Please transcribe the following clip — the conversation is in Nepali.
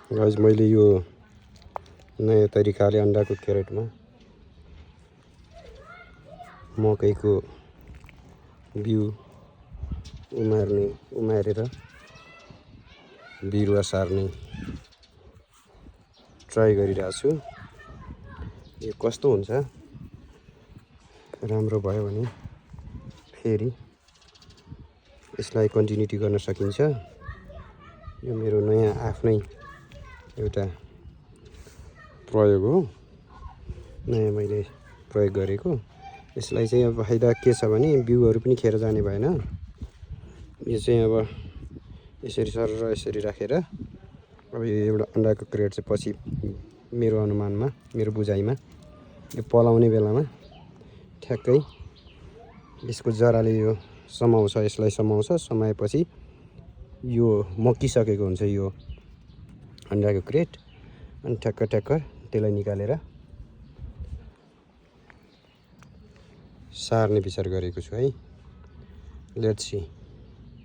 गाइस मैले यो नयाँ तरिकाले अन्डाको क्यारेटमा मकैको बिउ उमारेर बिरुवा सार्ने ट्राई गरिरहेको छु। यो कस्तो हुन्छ, राम्रो भयो भने फेरि यसलाई कन्टिन्युटी गर्न सकिन्छ। यो मेरो नयाँ आफ्नै एउटा प्रयोग हो, नयाँ मैले प्रयोग गरेको। यसलाई चाहिँ अब फाइदा के छ भने बिउहरू पनि खेर जाने भएन। यो चाहिँ अब यसरी सर यसरी राखेर अब यो एउटा अन्डाको क्रेट चाहिँ पछि मेरो अनुमानमा, मेरो बुझाइमा यो पलाउने बेलामा ठ्याक्कै यसको जराले यो समाउँछ, यसलाई समाउँछ। समाएपछि यो मकिसकेको हुन्छ यो अन्डाको क्रेट। अनि ठ्याक्क त्यसलाई निकालेर सार्ने विचार गरेको छु है। Let's see.